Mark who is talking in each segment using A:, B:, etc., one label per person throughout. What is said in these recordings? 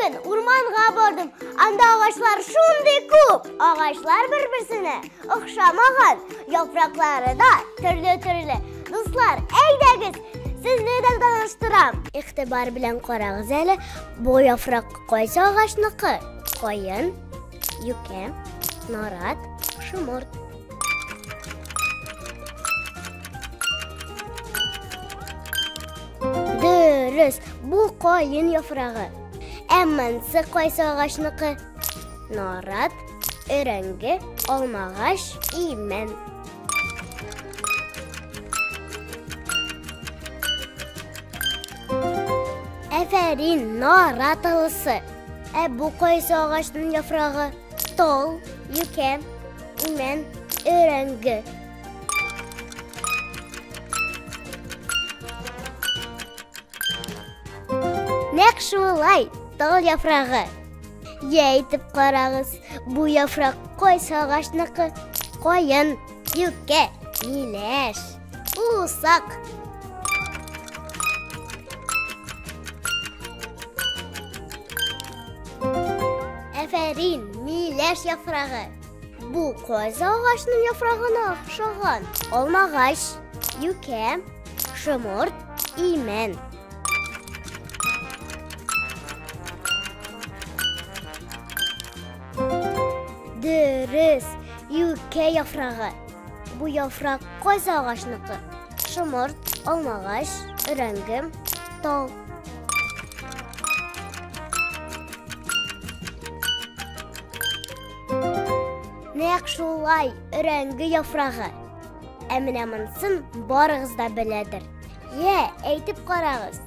A: бүген урманга бардым. Анда агачлар шундый күп. Агачлар бер-берсенә охшамаган, яфраклары да төрле-төрле. Дуслар, әйдәгез, сезне дә таныштырам. Игътибар белән карагыз әле, бу яфрак кайсы агачныкы? Каен, юкә, нарат, шомырт. Дөрес, бу каен яфрагы. Ә монысы кайсы агачныкы? Нарат, өрәңге, алмагач, имән. Әфәрин, нарат алысы. Ә бу кайсы агачның яфрагы? Тал, юкә, имән, өрәңге. Нәкъ шулай, тал яфрагы. Йә әйтеп карагыз, бу яфрак кайсы агачныкы? Каен, юкә, миләш, усак. Әфәрин, миләш яфрагы. Бу кайсы агачның яфрагына охшаган? Алмагач, юкә, шомырт, имән. Дөрес, юкә яфрагы. Бу яфрак кайсы агачныкы? Шомырт, алмагач, өрәңге, тал. Нәкъ шулай, өрәңге яфрагы. Ә менә монысын барыгыз да беләдер. Йә, әйтеп карагыз.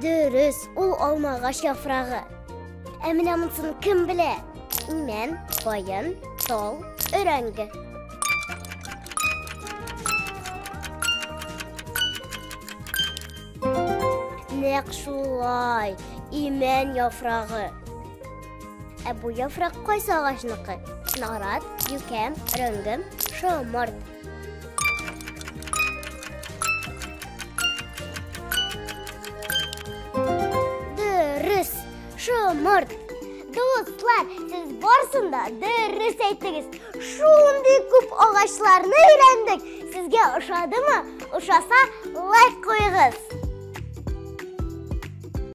A: Дөрес, ул алмагач яфрагы. Ә менә монысын кем белә? Имән, каен, тал, өрәңге. Нәкъ шулай, имән яфрагы. Ә бу яфрак кайсы агачныкы? Нарат, юкә, өрәңге, шомырт. Дөрес, шомырт. Дуслар, сез барысын да дөрес әйттегез. Шундый күп агачларны өйрәндек. Сезгә ошадымы? Ошаса, лайк куегыз.